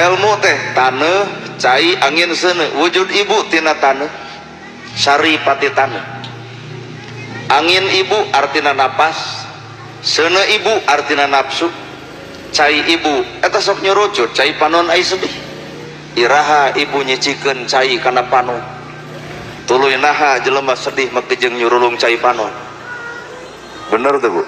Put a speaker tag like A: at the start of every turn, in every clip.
A: Ilmu teh taneuh, cai, angin, seuneu. Wujud ibu tina taneuh, saripati taneuh. Angin ibu artina napas, seuneu ibu artina nafsu, cai ibu eta sok nyurucut cai panon ai sedih. Iraha ibu nyicikeun cai kana panon? Tuluy naha jelema sedih make jeung nyurulung cai panon? Bener tuh, Bu?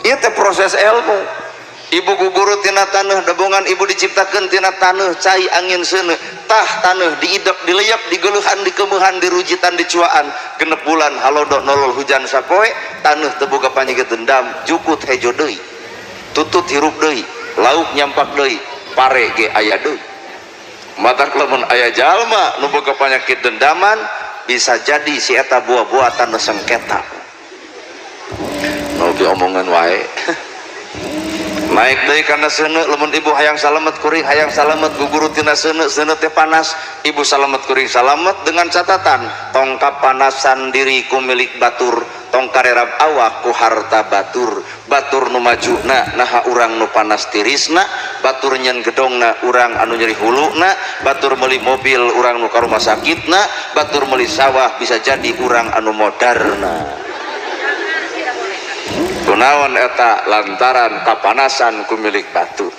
A: Ieu teh proses ilmu. Ibu guguru tina taneuh, debongan ibu diciptakeun tina taneuh, cai, angin, seuneu. Tah taneuh diidep, dileyep, digeuleuhan, dikemeuhan, dirujitan, dicuaan 6 bulan, halodo nolol hujan sapoe. Taneuh teu boga panyakit dendam, jukut hejo deui, tutut hirup deui, lauk nyampak deui, pare ge aya deui. Matak lamun aya jalma nu boga penyakit dendaman, bisa jadi si eta buah-buah taneuh sengketa. Nu omongan wae. Naik deui kana seuneu. Lamun ibu hayang salamet, kuring hayang salamet, guguru tina seuneu. Seuneu teh panas. Ibu salamet, kuring salamet, dengan catatan tong kapanasan diri ku milik batur, tong karerab awak ku harta batur. Batur nu majuna, naha urang nu panas tirisna? Batur nyen gedongna, urang anu nyeri huluna. Batur meuli mobil, urang nu ka rumah sakitna. Batur meuli sawah, bisa jadi urang anu modarna. Kunaon eta? Lantaran kapanasan ku milik batur.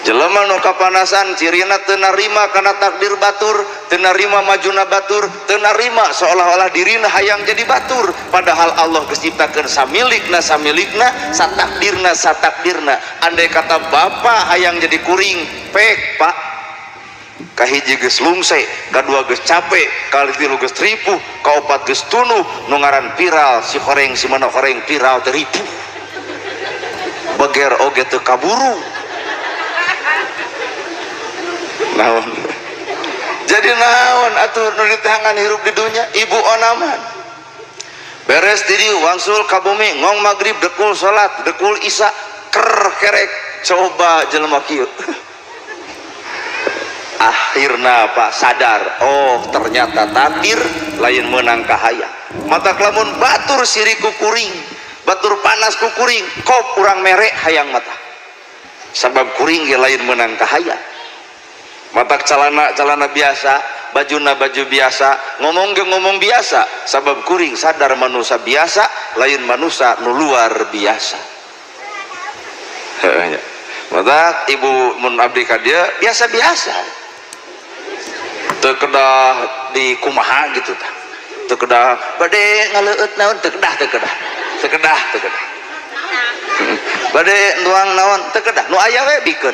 A: Jelema nu kapanasan cirina teu narima kana takdir batur, teu narima majuna batur, teu narima, seolah-olah dirina hayang jadi batur, padahal Allah geus ciptakeun samilikna samilikna, satakdirna satakdirna. Andai kata bapak hayang jadi kuring, pek, Pak. Kahiji geus lungse, kadua geus capek, katilu geus ripuh, kaopat geus tunuh. Nu ngaran viral, si horeng si mana horeng viral teh ripuh, beger oge teu kaburu. Naon jadi, naon atuh nu diteangan hirup di dunya? Ibu onaman beres di dieu, wangsul ka bumi, ngong maghrib, dekul salat, dekul isya, ker kerek. Coba jelema kieu akhirna, Pak, sadar, oh ternyata takdir lain menang kahayang. Matak lamun batur sirik ku kuring, batur panas ku kuring, kop urang mere hayang mata, sabab kuring ge lain menang kahayang. Matak calana calana biasa, bajuna baju biasa, ngomong ge ngomong biasa, sabab kuring sadar manusia biasa, lain manusia nu luar biasa. Heuh nya. Matak ibu mun abdi ka dieu biasa-biasa, teu kedah di kumaha gitu tah, teu kedah bade ngaleueut naon, teu kedah, teu kedah, teu kedah, teu kedah bade nuang naon, teu kedah, nu aya we bikeun.